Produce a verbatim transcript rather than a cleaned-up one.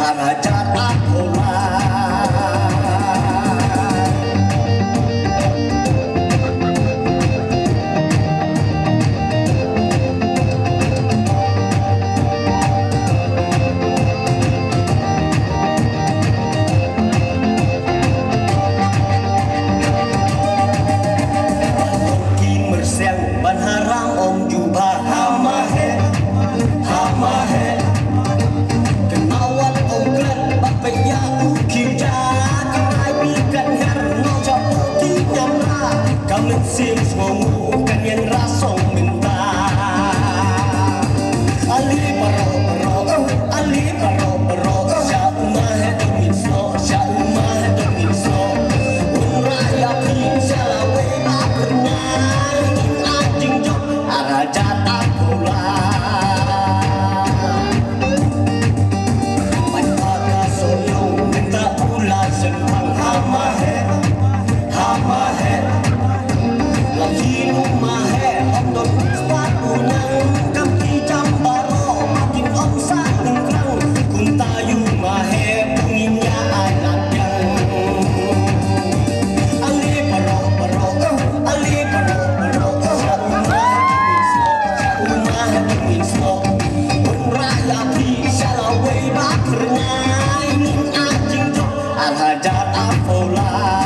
Ar hajar arphew lai. Ki myrsiang ban haram ong jubha ha ma he, ha ma he. Kynmaw wat ong kren ba peit ïa u khiew ja. Ka ai pi kan her nong sha u ki ñiam ra. Ka mynsiem sngewbha kan ïeng ra song mynta. Ale baroh baroh, ale baroh baroh, sha u ma he dang ïeng snoh, sha u ma he dang ïeng snoh. Un rah ïa phi sha lawei ba kyrnai, ngin ai jingjop ar hajar arphew lai. Bad ba ka song ïong mynta u la sngewthuh ha ma he, ha ma he. La hi u ma he, ym don u spah u nang, kam ki jam baroh, ma kin ong sa nang krang. Kumta ïa u ma he, pung in ïa ai lad jang. Ale baroh baroh, ale baroh baroh, sha u ma he, sha u ma he, sha u ma he. Un rah ïa phi sha lawei ba kyrnai, ngin ai jingjop ar hajar arphew lai.